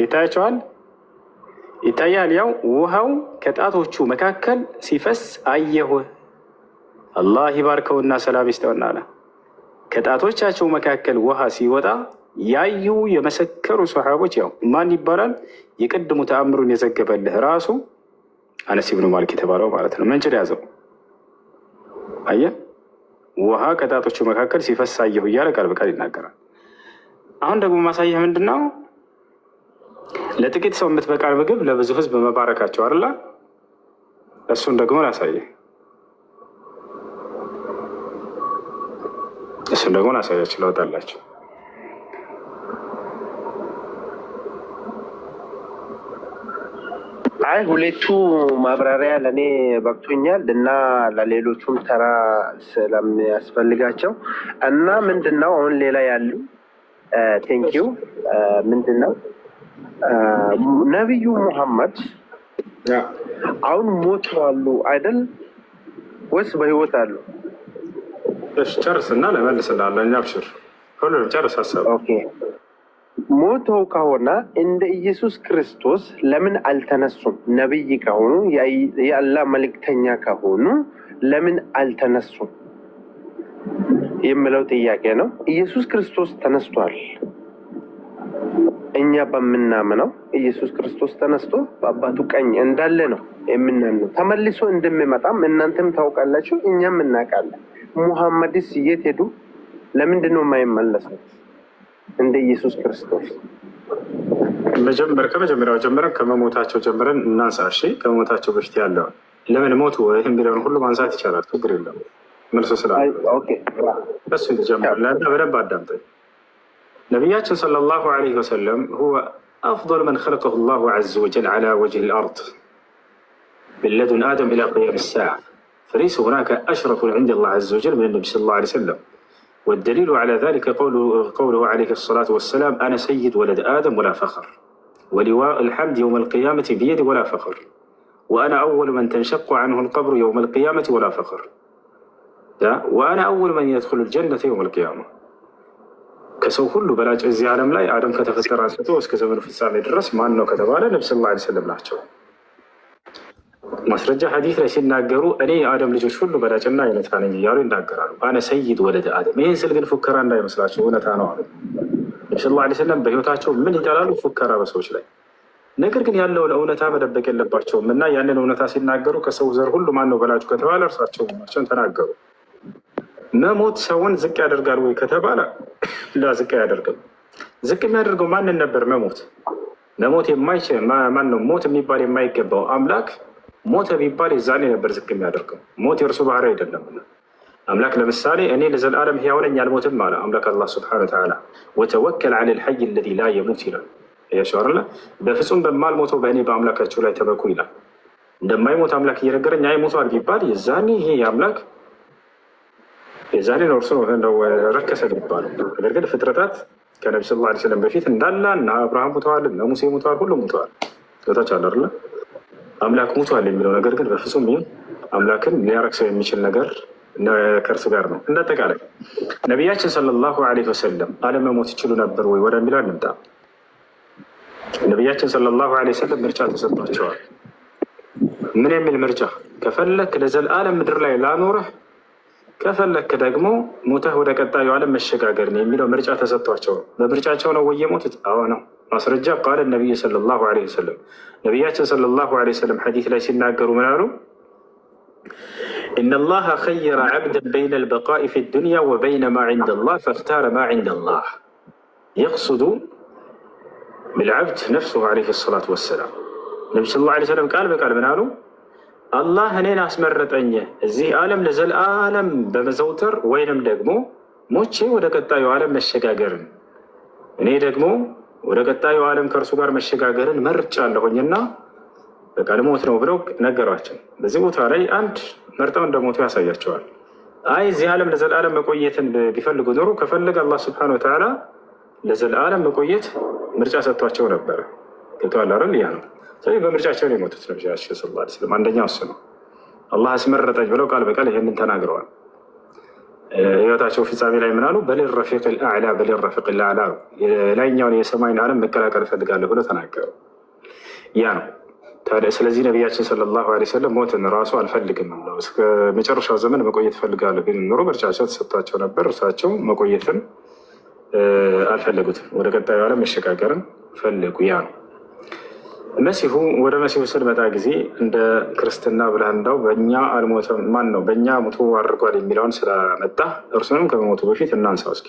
[SPEAKER 1] ይታያቸዋል፣ ይታያል። ያው ውሃው ከጣቶቹ መካከል ሲፈስ አየሁ። አላህ ይባርከውና ሰላም ይስጠውና አለ። ከጣቶቻቸው መካከል ውሃ ሲወጣ ያዩ የመሰከሩ ሰሓቦች ያው ማን ይባላል? የቅድሙ ተአምሩን የዘገበልህ ራሱ አነስ ብኑ ማሊክ የተባለው ማለት ነው። ምንጭ ያዘው አየህ፣ ውሃ ከጣቶቹ መካከል ሲፈስ አየሁ እያለ ቃል በቃል ይናገራል። አሁን ደግሞ ማሳየህ ምንድን ነው? ለጥቂት ሰው የምትበቃል ምግብ ለብዙ ህዝብ መባረካቸው አይደለ? እሱን ደግሞ ላሳየህ። እሱን ደግሞ ላሳያችሁ፣ ላወጣላችሁ።
[SPEAKER 3] አይ ሁለቱ ማብራሪያ ለእኔ በቅቶኛል እና ለሌሎቹም ተራ ስለሚያስፈልጋቸው እና ምንድን ነው አሁን ሌላ ያሉ thank you፣ ምንድን ነው ነቢዩ ሙሐመድ አሁን ሞተዋሉ አይደል ወይስ በህይወት አሉ?
[SPEAKER 1] እሺ ጨርስ እና ለመልስልሃለሁ። እኛ አብሽር፣ ሁሉንም ጨርስ ሀሳብ።
[SPEAKER 3] Okay፣ ሞተው ከሆነ እንደ ኢየሱስ ክርስቶስ ለምን አልተነሱም? ነቢይ ከሆኑ፣ የአላህ መልእክተኛ ከሆኑ ለምን አልተነሱም የሚለው ጥያቄ ነው። ኢየሱስ ክርስቶስ ተነስቷል። እኛ በምናምነው ኢየሱስ ክርስቶስ ተነስቶ በአባቱ ቀኝ እንዳለ ነው የምናምነው። ተመልሶ እንደሚመጣም እናንተም ታውቃላችሁ፣ እኛም እናውቃለን። ሙሐመድስ የት ሄዱ? ለምንድን ነው የማይመለሱት እንደ ኢየሱስ ክርስቶስ?
[SPEAKER 1] መጀመር ከመጀመሪያው ጀምረን ከመሞታቸው ጀምረን እናንሳ። እሺ፣ ከመሞታቸው በፊት ያለውን ለምን ሞቱ ይህም የሚለውን ሁሉ ማንሳት ይቻላል። ችግር የለም። መልሶ ስላለ እሱ ጀምር ለና በደንብ አዳምጠኝ። ነቢያችን صلى الله عليه وسلم هو أفضل من خلقه الله عز وجل على وجه الأرض من لدن آدم إلى قيام الساعة، فليس هناك أشرف عند الله عز وجل من النبي صلى الله عليه وسلم. والدليل على ذلك قوله عليه الصلاة والسلام: أنا سيد ولد آدم ولا فخر، ولواء الحمد يوم القيامة بيدي ولا فخر، وأنا أول من تنشق عنه القبر يوم القيامة ولا فخر، وأنا أول من يدخل الجنة يوم القيامة። ከሰው ሁሉ በላጭ እዚህ ዓለም ላይ አደም ከተፈጠረ አንስቶ እስከ ዘመኑ ፍጻሜ ድረስ ማን ነው ከተባለ ነቢ صلى الله عليه وسلم ናቸው። ማስረጃ ሐዲስ ላይ ሲናገሩ እኔ የአደም ልጆች ሁሉ በላጭና እውነታ ነኝ እያሉ ይናገራሉ። أنا سيد ولد آدم። ይህን ስል ግን ፉከራ እንዳይመስላቸው እውነታ ነው አሉ። ነቢ صلى الله عليه وسلم በህይወታቸው ምን ይጠላሉ? ፉከራ በሰዎች ላይ። ነገር ግን ያለውን እውነታ መደበቅ የለባቸውም እና ያንን እውነታ ሲናገሩ ከሰው ዘር ሁሉ ማን ነው በላጩ ከተባለ እርሳቸው መሆናቸውን ተናገሩ። መሞት ሰውን ዝቅ ያደርጋል ወይ ከተባለ لا፣ ዝቅ አያደርግም። ዝቅ የሚያደርገው ማንን ነበር? መሞት የማይችል ማን ነው? ሞት የሚባል የማይገባው አምላክ ሞተ ቢባል የዛኔ ነበር ዝቅ የሚያደርገው። ሞት የእርሱ ባህሪ አይደለም። አምላክ ለምሳሌ እኔ ለዘላለም ሕያው ነኝ አልሞትም አለ አምላክ አላህ سبحانه وتعالى። وتوكل على الحي الذي لا يموت ይላል። ያሸዋርለ በፍጹም በማልሞተው በእኔ በአምላካቸው ላይ ተመኩ ይላል። እንደማይሞት አምላክ እየነገረኝ አይ ሞቷል ቢባል የዛኔ ይሄ አምላክ የዛኔ ነው እርሱ ነው ረከሰ የሚባለው። ነገር ግን ፍጥረታት ከነቢ صلى الله عليه وسلم በፊት እንዳለ እነ አብርሃም ሙተዋል፣ እነ ሙሴ ሙተዋል፣ ሁሉም ሙተዋል። ታች አለ አይደለ? አምላክ ሙተዋል የሚለው ነገር ግን በፍጹም ይህ አምላክን ሊያረክሰው የሚችል ነገር ከእርሱ ጋር ነው። እንደ አጠቃላይ ነቢያችን صلى الله عليه وسلم አለመሞት ይችሉ ነበር ወይ ወደሚለው እንምጣ። ነቢያችን صلى الله عليه وسلم ምርጫ ተሰጥቷቸዋል። ምን የሚል ምርጫ? ከፈለክ ለዘላለም ምድር ላይ ላኖርህ፣ ከፈለክ ደግሞ ሞተህ ወደ ቀጣዩ ዓለም መሸጋገር ነው የሚለው ምርጫ ተሰጥቷቸው ነው። በምርጫቸው ነው ወይ የሞቱት? አዎ ነው። ማስረጃ قال النبي صلى الله عليه وسلم፣ ነቢያችን صلى الله عليه وسلم ሐዲስ ላይ ሲናገሩ ምን አሉ? إن الله خير عبدا بين البقاء في الدنيا وبين ما عند الله فاختار ما عند الله، يقصد بالعبد نفسه عليه الصلاة والسلام። ነቢ صلى الله عليه وسلم ቃል በቃል ምን አሉ? አላህ እኔን አስመረጠኝ እዚህ ዓለም ለዘላለም በመዘውተር ወይንም ደግሞ ሞቼ ወደ ቀጣዩ ዓለም መሸጋገርን፣ እኔ ደግሞ ወደ ቀጣዩ ዓለም ከእርሱ ጋር መሸጋገርን መርጫለሁኝና በቃ ልሞት ነው ብለው ነገሯቸው። በዚህ ቦታ ላይ አንድ መርጠው እንደሞቱ ያሳያቸዋል። አይ እዚህ ዓለም ለዘላለም መቆየትን ቢፈልጉ ኖሮ ከፈለገ አላህ سبحانه وتعالى ለዘላለም መቆየት ምርጫ ሰጥቷቸው ነበረ። ገብተዋል አይደል? ያ ነው። ስለዚህ በምርጫቸው ነው የሞቱት ነቢያችን صلى الله عليه وسلم። አንደኛው እሱ ነው። አላህ አስመረጠኝ ብለው ቃል በቃል ይህንን ተናግረዋል። ህይወታቸው ፍጻሜ ላይ ምናሉ? بل الرفيق الأعلى بل الرفيق الأعلى፣ የላይኛውን የሰማይን ዓለም መቀላቀል እፈልጋለሁ ብለው ተናገሩ። ያ ነው ታዲያ። ስለዚህ ነቢያችን صلى الله عليه وسلم ሞትን ራሱ አልፈልግም ነው፣ እስከ መጨረሻው ዘመን መቆየት እፈልጋለሁ ቢሉ ኖሮ ምርጫቸው ተሰጥቷቸው ነበር። እርሳቸው መቆየትን አልፈለጉትም። ወደ ቀጣዩ ዓለም መሸጋገርን ፈለጉ። ያ ነው። መሲሁ ወደ መሲሁ ስንመጣ ጊዜ እንደ ክርስትና ብለህ እንዳው በእኛ አልሞተም ማን ነው በእኛ ሙቶ አድርጓል የሚለውን ስላመጣ እርሱንም ከመሞቱ በፊት እናንሳው እስኪ።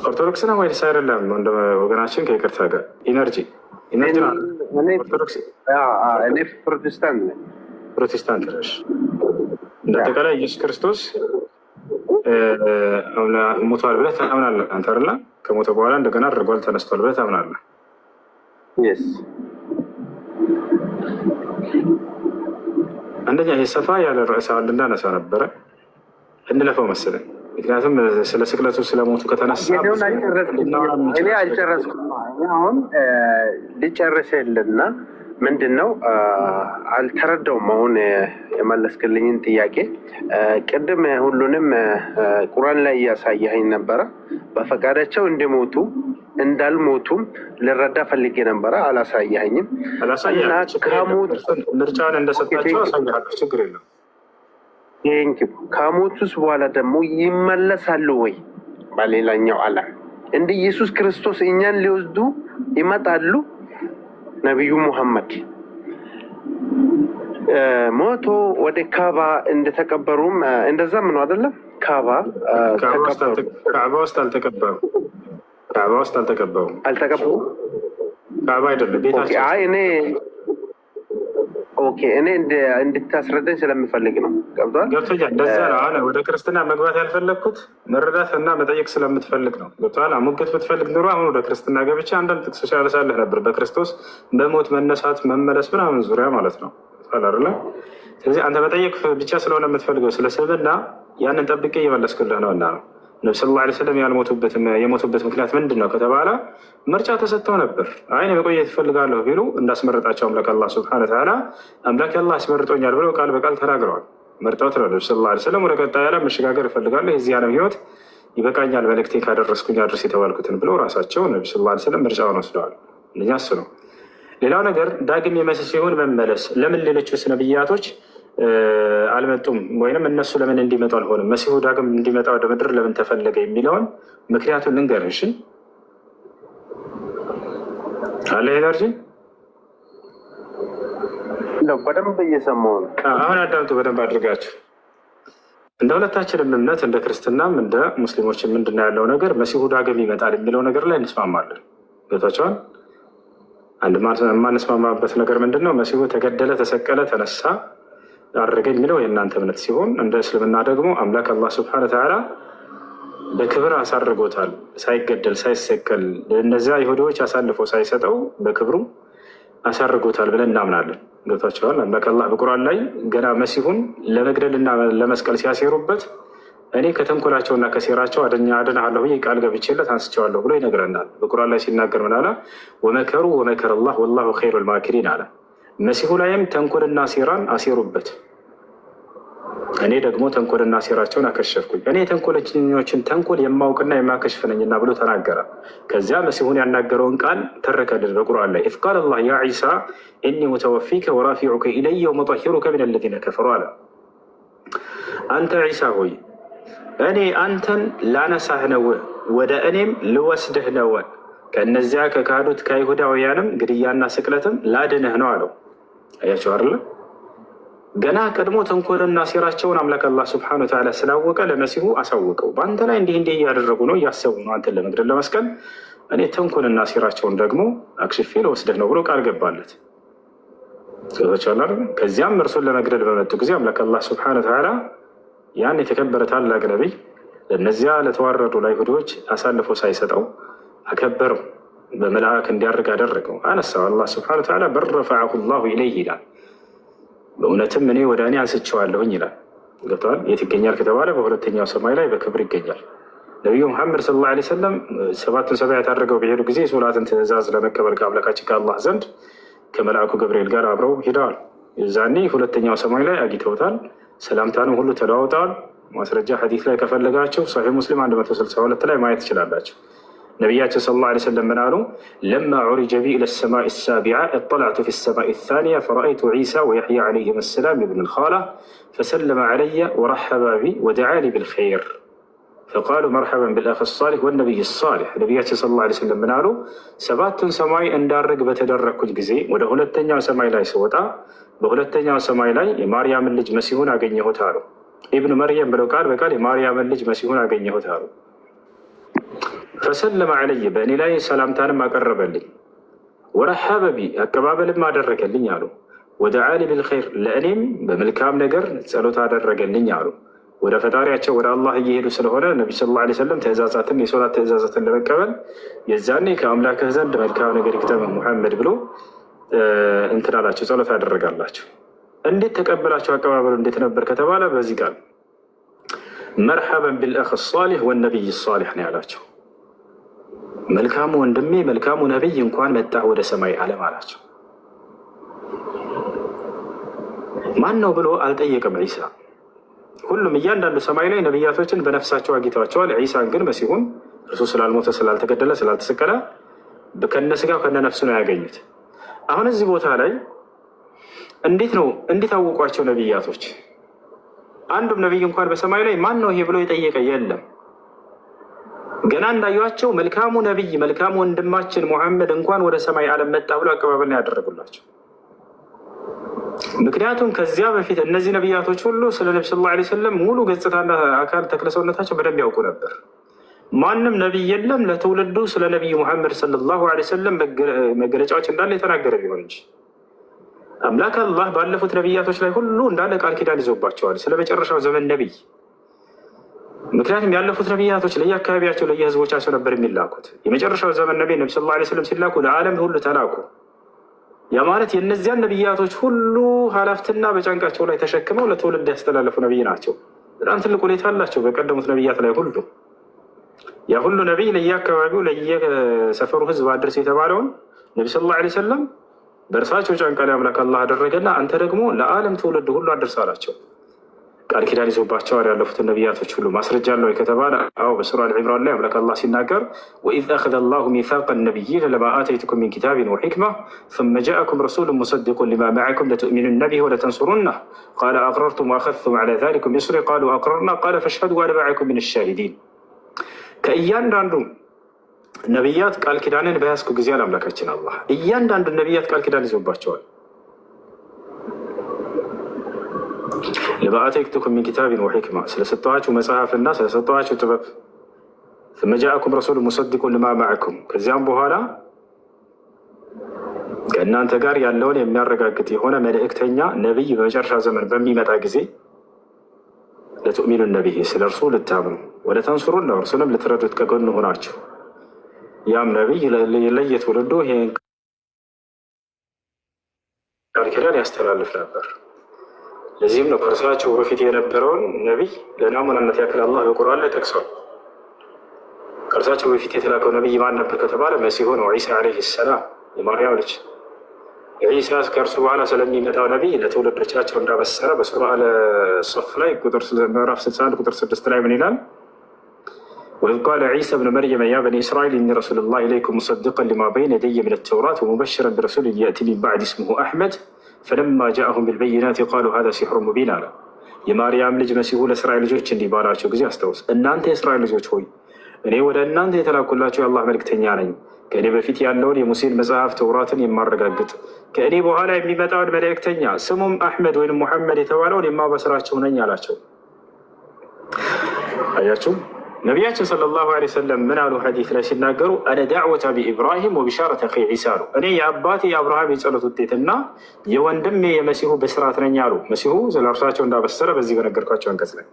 [SPEAKER 1] ኦርቶዶክስ ነው ወይስ አይደለም? እንደ ወገናችን ከይቅርታ ጋር energy energy ኦርቶዶክስ
[SPEAKER 3] እኔ ፕሮቴስታንት ነኝ።
[SPEAKER 1] ፕሮቴስታንት ነሽ። እንደ አጠቃላይ ኢየሱስ ክርስቶስ ሞቷል ብለህ ታምናለህ አንተ አይደለ? ከሞተ በኋላ እንደገና አድርጓል ተነስቷል ብለህ ታምናለህ።
[SPEAKER 3] Yes.
[SPEAKER 1] አንደኛ ይሄ ሰፋ ያለ ርዕስ አለ እንዳነሳ ነበረ፣ እንለፈው መሰለኝ። ምክንያቱም ስለ ስቅለቱ ስለሞቱ ከተነሳ
[SPEAKER 3] ጌዲዮን
[SPEAKER 1] ብዙ
[SPEAKER 3] አልጨረስኩም።
[SPEAKER 1] ልናወራ
[SPEAKER 3] እኔ
[SPEAKER 1] የምንችለው
[SPEAKER 3] አልጨረስኩም። እኔ አሁን ልጨርስልና ምንድን ነው አልተረዳውም። አሁን የመለስክልኝን ጥያቄ ቅድም ሁሉንም ቁርአን ላይ እያሳየኸኝ ነበረ። በፈቃዳቸው እንደሞቱ እንዳልሞቱም ልረዳ ፈልጌ ነበረ፣ አላሳየኸኝም። እና
[SPEAKER 1] አላሳያለሁ፣ ችግር የለም።
[SPEAKER 3] ከሞቱ
[SPEAKER 1] ምርጫን እንደሰጣቸው አሳያለሁ፣ ችግር የለም።
[SPEAKER 3] Thank you። ከሞቱስ በኋላ ደግሞ ይመለሳሉ ወይ? በሌላኛው ዓለም እንደ ኢየሱስ ክርስቶስ እኛን ሊወስዱ ይመጣሉ? ነቢዩ ሙሐመድ ሞቶ ወደ ካባ እንደተቀበሩም እንደዛም ነው አይደለም? ካባ ተቀበሩ።
[SPEAKER 1] ካዕባ ውስጥ አልተቀበሩም። ካዕባ ውስጥ አልተቀበሩም።
[SPEAKER 3] አልተቀበሩም።
[SPEAKER 1] ካዕባ አይደለም
[SPEAKER 3] Okay።
[SPEAKER 1] ቤታቸው።
[SPEAKER 3] አይ እኔ okay፣ እኔ እንድታስረዳኝ ስለምፈልግ ነው። ገብቷል?
[SPEAKER 1] ገብቶኛል። እንደዛ ነው። አሁን ወደ ክርስትና መግባት ያልፈለግኩት መረዳት እና መጠየቅ ስለምትፈልግ ነው። ገብቶሃል? ሙግት ብትፈልግ ኑሮ አሁን ወደ ክርስትና ገብቼ አንዳንድ ጥቅሶች ያነሳልህ ነበር፣ በክርስቶስ በሞት መነሳት መመለስ ምናምን ዙሪያ ማለት ነው። ገብቶሃል አይደለ? ስለዚህ አንተ መጠየቅ ብቻ ስለሆነ የምትፈልገው ስለ ስብዕና ያንን ጠብቄ እየመለስኩልህ ነው እና ነው። ነብ صلى الله عليه وسلم የሞቱበት ምክንያት ምንድን ነው ከተባለ ምርጫ ተሰጥተው ነበር። አይ እኔ መቆየት እፈልጋለሁ ቢሉ እንዳስመረጣቸው አምላክ አላህ سبحانه وتعالى አምላክ አላህ አስመርጦኛል ብለው ቃል በቃል ተናግረዋል። መርጠውት ነው ነብ صلى الله عليه وسلم ወደ ቀጣይ ዓለም መሸጋገር እፈልጋለሁ፣ የዚህ ዓለም ህይወት ይበቃኛል፣ መልእክቴ ካደረስኩኝ አድርስ የተባልኩትን ብለው ራሳቸው ነብ صلى الله عليه وسلم ምርጫውን ወስደዋል። እንደኛ እሱ ነው። ሌላው ነገር ዳግም የመሲሁን መመለስ ለምን ሌሎቹስ ነብያቶች አልመጡም ወይንም እነሱ ለምን እንዲመጡ አልሆነም፣ መሲሁ ዳግም እንዲመጣ ወደ ምድር ለምን ተፈለገ የሚለውን ምክንያቱን ልንገርህ። እሺ አለ energy
[SPEAKER 3] እንደው በደንብ እየሰማሁ ነው።
[SPEAKER 1] አሁን አዳምጡ በደንብ አድርጋችሁ። እንደ ሁለታችንም እምነት እንደ ክርስትናም እንደ ሙስሊሞች ምንድን ነው ያለው ነገር መሲሁ ዳግም ይመጣል የሚለው ነገር ላይ እንስማማለን። ገብቷቸዋል። አንድ የማንስማማበት ነገር ምንድን ነው? መሲሁ ተገደለ፣ ተሰቀለ፣ ተነሳ፣ አደረገ የሚለው የእናንተ እምነት ሲሆን እንደ እስልምና ደግሞ አምላክ አላህ سبحانه وتعالى በክብር አሳርጎታል። ሳይገደል ሳይሰቀል እነዚያ ይሁዲዎች አሳልፎ ሳይሰጠው በክብሩ አሳርጎታል ብለን እናምናለን። ገብቷቸዋል። አምላክ አላህ በቁርአን ላይ ገና መሲሁን ለመግደልና ለመስቀል ሲያሴሩበት እኔ ከተንኮላቸውና ከሴራቸው አድንሃለሁ ብዬ ቃል ገብቼለት አንስቼዋለሁ ብሎ ይነግረናል። በቁርአን ላይ ሲናገር ምን አለ? ومكروا ومكر الله والله خير الماكرين አለ። መሲሁ ላይም ተንኮልና ሴራን አሴሩበት፣ እኔ ደግሞ ተንኮልና ሴራቸውን አከሸፍኩኝ። እኔ የተንኮለኞችን ተንኮል የማውቅና የማከሽፍ ነኝና ብሎ ተናገረ። ከዚያ መሲሁን ያናገረውን ቃል ተረከልን በቁርአን ላይ إذ قال الله يا عيسى إني متوفيك ورافعك إلي ومطهرك من الذين كفروا አለ። አንተ ዒሳ ሆይ እኔ አንተን ላነሳህ ነው፣ ወደ እኔም ልወስድህ ነው፣ ከእነዚያ ከካዱት ከይሁዳውያንም ግድያና ስቅለትም ላድንህ ነው አለው። አያቸው አይደለ? ገና ቀድሞ ተንኮልና ሴራቸውን አምላክ አላህ سبحانه وتعالى ስላወቀ ለመሲሁ አሳወቀው። በአንተ ላይ እንዲህ እንዲህ እያደረጉ ነው፣ እያሰቡ ነው አንተን ለመግደል ለመስቀል። እኔ ተንኮልና ሴራቸውን ደግሞ አክሽፌ ልወስድህ ነው ብሎ ቃል ገባለት። ከዚያም እርሱን ለመግደል በመጡ ጊዜ አምላክ አላህ سبحانه وتعالى ያን የተከበረ ታላቅ ነቢይ ለእነዚያ ለተዋረዱ ለአይሁዶች አሳልፎ ሳይሰጠው አከበረው፣ በመልአክ እንዲያርግ አደረገው፣ አነሳው። አላህ سبحانه وتعالى بل رفعه الله إليه ይላል። በእውነትም እኔ ወደ እኔ አንስቼዋለሁኝ ይላል። ገብተዋል። የት ይገኛል ከተባለ በሁለተኛው ሰማይ ላይ በክብር ይገኛል። ነቢዩ ሙሐመድ صلى الله عليه وسلم ሰባቱን ሰማያት አድርገው በሄዱ ጊዜ የሶላትን ትእዛዝ ለመቀበል ከአምላካችን ከአላህ ዘንድ ከመልአኩ ገብርኤል ጋር አብረው ሄደዋል። የዛኔ ሁለተኛው ሰማይ ላይ አግኝተውታል። ሰላምታንም ሁሉ ተለዋውጠዋል። ማስረጃ ሐዲስ ላይ ከፈለጋቸው ሰሒህ ሙስሊም 162 ላይ ማየት ትችላላችሁ። ነቢያችን صلى الله عليه وسلم ምን አሉ? لما عرج بي إلى السماء السابعة اطلعت في السماء الثانية فرأيت عيسى ويحيى عليهما السلام ابن الخالة فسلم علي ورحبا بي ودعا لي بالخير فقالوا مرحبا بالأخ الصالح والنبي الصالح። ነቢያችን صلى الله عليه وسلم ምን አሉ? ሰባቱን ሰማይ እንዳርግ በተደረግኩት ጊዜ ወደ ሁለተኛው ሰማይ ላይ ስወጣ በሁለተኛው ሰማይ ላይ የማርያምን ልጅ መሲሁን አገኘሁት አሉ። ኢብኑ መርየም ብለው ቃል በቃል የማርያምን ልጅ መሲሁን አገኘሁት አሉ። فسلم علي በእኔ ላይ ሰላምታንም አቀረበልኝ። ورحب بي አቀባበልም አደረገልኝ አሉ። ودعا لي بالخير ለእኔም በመልካም ነገር ጸሎት አደረገልኝ አሉ። ወደ ፈጣሪያቸው ወደ አላህ እየሄዱ ስለሆነ ነቢ صلى الله عليه وسلم ትእዛዛትን የሶላት ትእዛዛትን ለመቀበል የዛኔ ከአምላክህ ዘንድ መልካም ነገር ይግጠምህ ሙሐመድ ብሎ እንትን አላቸው፣ ጸሎት ያደረጋላቸው። እንዴት ተቀበላቸው? አቀባበሉ እንዴት ነበር ከተባለ በዚህ ቃል مرحبا بالأخ الصالح والنبي الصالح ነው ያላቸው። መልካሙ ወንድሜ መልካሙ ነቢይ እንኳን መጣ ወደ ሰማይ ዓለም አላቸው። ማን ነው ብሎ አልጠየቅም ዒሳ። ሁሉም እያንዳንዱ ሰማይ ላይ ነቢያቶችን በነፍሳቸው አግኝተዋቸዋል። ዒሳን ግን መሲሁን እርሱ ስላልሞተ ስላልተገደለ ስላልተሰቀለ ከነስጋው ከነነፍሱ ነው ያገኙት። አሁን እዚህ ቦታ ላይ እንዴት ነው እንዴት አወቋቸው ነቢያቶች? አንዱም ነቢይ እንኳን በሰማይ ላይ ማን ነው ይሄ ብሎ የጠየቀ የለም። ገና እንዳዩቸው መልካሙ ነቢይ መልካሙ ወንድማችን ሙሐመድ እንኳን ወደ ሰማይ ዓለም መጣ ብሎ አቀባበል ነው ያደረጉላቸው። ምክንያቱም ከዚያ በፊት እነዚህ ነቢያቶች ሁሉ ስለ ነቢ صلى الله عليه وسلم ሙሉ ገጽታና አካል ተክለሰውነታቸው በደንብ ያውቁ ነበር። ማንም ነቢይ የለም ለትውልዱ ስለ ነቢዩ ሙሐመድ صلى الله عليه وسلم መገለጫዎች እንዳለ የተናገረ ቢሆን እንጂ አምላክ አላህ ባለፉት ነቢያቶች ላይ ሁሉ እንዳለ ቃል ኪዳን ይዞባቸዋል ስለ መጨረሻው ዘመን ነቢይ። ምክንያቱም ያለፉት ነቢያቶች ለየአካባቢያቸው ለየህዝቦቻቸው ነበር የሚላኩት። የመጨረሻው ዘመን ነቢይ ነቢ صلى الله عليه وسلم ሲላኩ ለዓለም ሁሉ ተላኩ። ያ ማለት የእነዚያን ነቢያቶች ሁሉ ኃላፊትና በጫንቃቸው ላይ ተሸክመው ለትውልድ ያስተላለፉ ነቢይ ናቸው። በጣም ትልቅ ሁኔታ አላቸው በቀደሙት ነቢያት ላይ ሁሉ። ያ ሁሉ ነቢይ ለየአካባቢው ለየሰፈሩ ህዝብ አድርስ የተባለውን ነቢ صلى الله عليه وسلم በእርሳቸው ጫንቃ ላይ አምላክ አላህ አደረገና አንተ ደግሞ ለዓለም ትውልድ ሁሉ አድርስ አላቸው። ቃል ኪዳን ይዞባቸዋል ያለፉትን ነቢያቶች ሁሉ። ማስረጃ አለው ከተባለ አዎ፣ በሱራ አልዒምራን ላይ አምላክ አላህ ሲናገር وإذ أخذ الله ميثاق النبيين لما آتيتكم من كتاب وحكمة ثم جاءكم رسول مصدق لما معكم لتؤمنن به ولتنصرنه قال أأقررتم وأخذتم على ذلكم إصري قالوا أقررنا قال فاشهدوا وأنا معكم من الشاهدين። ከእያንዳንዱ ነቢያት ቃል ኪዳንን በያዝኩ ጊዜ አለ አምላካችን አላህ። እያንዳንዱ ነቢያት ቃል ኪዳን ይዞባቸዋል። لما آتيتكم من كتاب وحكمة ስለሰጠኋችሁ መጽሐፍና ስለሰጠኋችሁ ጥበብ፣ ثم جاءكم رسول مصدق لما معكم ከዚያም በኋላ ከእናንተ ጋር ያለውን የሚያረጋግጥ የሆነ መልእክተኛ ነቢይ በመጨረሻ ዘመን በሚመጣ ጊዜ لتؤمنن به ስለ እርሱ ልታምኑ ولتنصرنه እርሱንም ልትረዱት ከጎኑ ሆናችሁ ያም ነቢይ ለየትውልዱ ይሄን ቃል ኪዳን ያስተላልፍ ነበር። ለዚህም ነው ከእርሳቸው በፊት የነበረውን ነቢይ ለናሙናነት ያክል አላህ በቁርአን ላይ ጠቅሷል። ከእርሳቸው በፊት የተላከው ነቢይ ማን ነበር ከተባለ መሲሁ ነው፣ ዒሳ ዓለይሂ ሰላም የማርያም ልጅ። ዒሳ ከእርሱ በኋላ ስለሚመጣው ነቢይ ለትውልዶቻቸው እንዳበሰረ በሱራ አል-ሶፍ ላይ ምዕራፍ 61 ቁጥር 6 ላይ ምን ይላል? وإذ قال عيسى ابن مريم يا بني إسرائيل إني رسول الله إليكم مصدقا لما بين يدي من التوراة ومبشرا برسول يأتي من بعدي اسمه أحمد فلما جاءهم بالبينات قالوا هذا سحر مبين አለ። የማርያም ልጅ መሲሁ ለእስራኤል ልጆች እንዲህ ባላቸው ጊዜ አስታውስ፣ እናንተ የእስራኤል ልጆች ሆይ እኔ ወደ እናንተ የተላኩላቸው የአላህ መልእክተኛ ነኝ፣ ከእኔ በፊት ያለውን የሙሴን መጽሐፍ ተውራትን የማረጋግጥ ከእኔ በኋላ የሚመጣውን መልእክተኛ ስሙም አሕመድ ወይም ሙሐመድ የተባለውን የማበስራቸው ነኝ አላቸው። አያችሁ፣ ነቢያችን صلى الله عليه وسلم ምን አሉ? ሐዲስ ላይ ሲናገሩ أنا دعوة أبي إبراهيم وبشارة أخي عيسى አሉ። እኔ የአባቴ የአብርሃም የጸሎት ውጤትና የወንድሜ የመሲሁ ብስራት ነኝ አሉ። መሲሁ ስለ እርሳቸው እንዳበሰረ በዚህ በነገርኳቸው አንቀጽ ላይ።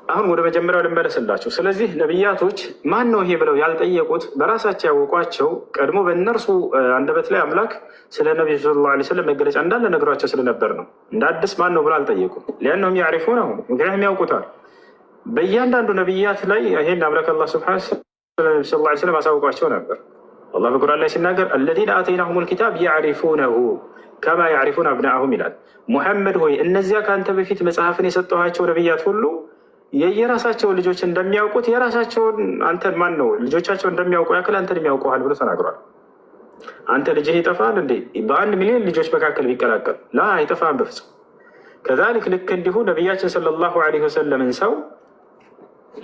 [SPEAKER 1] አሁን ወደ መጀመሪያው ልመለስላቸው። ስለዚህ ነቢያቶች ማን ነው ይሄ ብለው ያልጠየቁት በራሳቸው ያወቋቸው ቀድሞ በእነርሱ አንደበት ላይ አምላክ ስለ ነቢዩ صلى الله عليه وسلم መገለጫ እንዳለ ነግሯቸው ስለነበር ነው። እንደ አዲስ ማን ነው ብለው አልጠየቁም። لأنهم يعرفونه ምክንያቱም ያውቁታል። በእያንዳንዱ ነቢያት ላይ ይሄን አምላክ አላህ سبحانه صلى الله عليه وسلم አሳውቋቸው ነበር። አላህ በቁርአን ላይ ሲናገር الذين آتيناهم الكتاب يعرفونه كما يعرفون أبناءهم ይላል። ሙሐመድ ሆይ እነዚያ ከአንተ በፊት መጽሐፍን የሰጠኋቸው ነቢያት ሁሉ የየራሳቸውን ልጆች እንደሚያውቁት የራሳቸውን አንተን ማን ነው ልጆቻቸው እንደሚያውቁ ያክል አንተን ያውቁሃል ብሎ ተናግሯል። አንተ ልጅህ ይጠፋል እንዴ? በ1 ሚሊዮን ልጆች መካከል ቢቀላቀል لا አይጠፋም በፍጹም። كذلك ልክ እንዲሁ ነቢያችን صلى الله عليه وسلم ን ሰው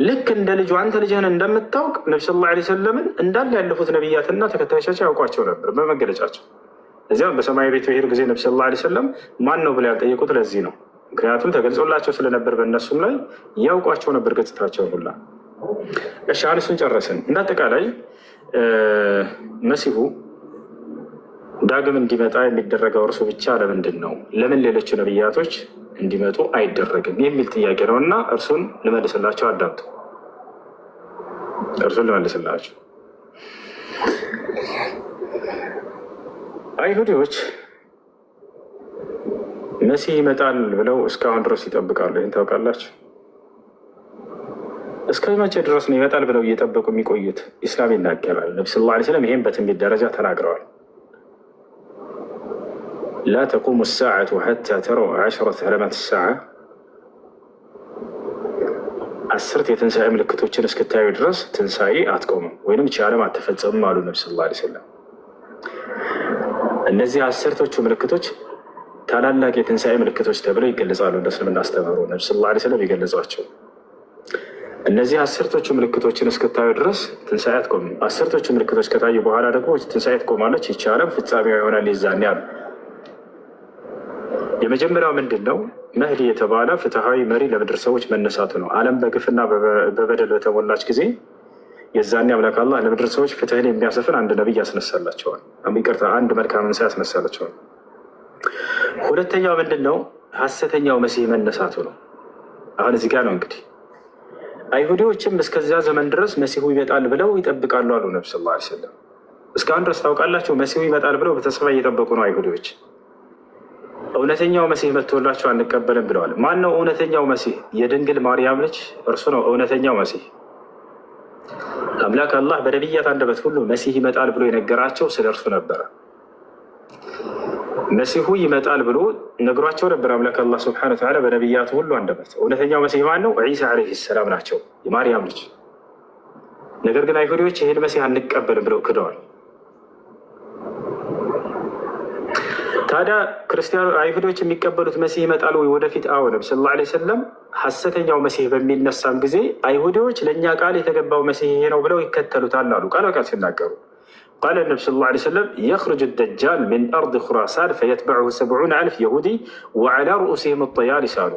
[SPEAKER 1] ልክ እንደ ልጁ አንተ ልጅህን እንደምታውቅ ነቢ صلى الله عليه وسلم ን እንዳለ ያለፉት ነቢያትና ተከታዮቻቸው ያውቋቸው ነበር በመገለጫቸው። እዚያም በሰማይ ቤት በሄዱ ጊዜ ነቢ صلى الله عليه وسلم ማን ነው ብለው ያልጠየቁት ለዚህ ነው። ምክንያቱም ተገልጾላቸው ስለነበር በእነሱም ላይ ያውቋቸው ነበር ገጽታቸውን ሁላ። እሺ አሁን እሱን ጨረስን። እንደ አጠቃላይ መሲሁ ዳግም እንዲመጣ የሚደረገው እርሱ ብቻ ለምንድን ነው? ለምን ሌሎቹ ነቢያቶች እንዲመጡ አይደረግም የሚል ጥያቄ ነው እና እርሱን ልመልስላቸው። አዳምጡ። እርሱን ልመልስላቸው። አይሁዲዎች መሲህ ይመጣል ብለው እስካሁን ድረስ ይጠብቃሉ። ይህን ታውቃላችሁ። እስከ መቼ ድረስ ነው ይመጣል ብለው እየጠበቁ የሚቆዩት? ኢስላም ይናገራል። ነቢ صلى الله عليه وسلم ይህም በትንቢት ደረጃ ተናግረዋል። لا تقوم الساعة حتى تروا عشرة علامات الساعة፣ አስርት የትንሣኤ ምልክቶችን እስክታዩ ድረስ ትንሣኤ አትቆምም ወይንም ይህች ዓለም አትፈጸምም አሉ ነቢ صلى الله عليه وسلم። እነዚህ አስርቶቹ ምልክቶች ታላላቅ የትንሣኤ ምልክቶች ተብለው ይገለጻሉ። እንደ እስልምና አስተምህሮ ነቢ صلى الله عليه وسلم የገለጿቸው እነዚህ አስርቶቹ ምልክቶችን እስክታዩ ድረስ ትንሣኤ አትቆምም። አስርቶቹ ምልክቶች ከታዩ በኋላ ደግሞ ትንሣኤ ትቆማለች። ይህች ዓለም ፍጻሜዋ ይሆናል የዛኔ አሉ። የመጀመሪያው ምንድን ነው? መህዲ የተባለ ፍትሐዊ መሪ ለምድር ሰዎች መነሳቱ ነው። ዓለም በግፍና በበደል በተሞላች ጊዜ የዛኔ አምላክ አላህ ለምድር ሰዎች ፍትህን የሚያሰፍን አንድ ነቢይ ያስነሳላቸዋል። ይቅርታ፣ አንድ መልካምን ሰው ያስነሳላቸዋል። ሁለተኛው ምንድን ነው? ሐሰተኛው መሲህ መነሳቱ ነው። አሁን እዚህ ጋር ነው እንግዲህ አይሁዲዎችም እስከዚያ ዘመን ድረስ መሲሁ ይመጣል ብለው ይጠብቃሉ አሉ ነብ صلى الله عليه وسلم። እስካሁን ድረስ ታውቃላቸው፣ መሲሁ ይመጣል ብለው በተስፋ እየጠበቁ ነው አይሁዲዎች። እውነተኛው መሲህ መጥቶላቸው አንቀበልም ብለዋል። ማን ነው እውነተኛው መሲህ? የድንግል ማርያም ልጅ እርሱ ነው እውነተኛው መሲህ። አምላክ አላህ በነቢያት አንደበት ሁሉ መሲህ ይመጣል ብሎ የነገራቸው ስለ እርሱ ነበረ። መሲሁ ይመጣል ብሎ ነግሯቸው ነበር። አምላክ አላህ سبحانه وتعالى በነቢያቱ ሁሉ አንደበት። እውነተኛው መሲህ ማን ነው? ዒሳ عليه السلام ናቸው፣ የማርያም ልጅ። ነገር ግን አይሁዲዎች ይህን መሲህ አንቀበልም ብለው ክደዋል። ታዲያ ክርስቲያኑ አይሁዶች የሚቀበሉት መሲህ ይመጣል ወይ ወደፊት? አዎ፣ ነቢ صلى الله عليه وسلم ሐሰተኛው መሲህ በሚነሳም ጊዜ አይሁዶች ለእኛ ቃል የተገባው መሲህ ይሄ ነው ብለው ይከተሉታል አሉ፣ ቃል በቃል ሲናገሩ قال النبي صلى الله عليه وسلم يخرج الدجال من أرض خراسان فيتبعه 70,000 يهودي وعلى رؤوسهم الطيالسة አሉ።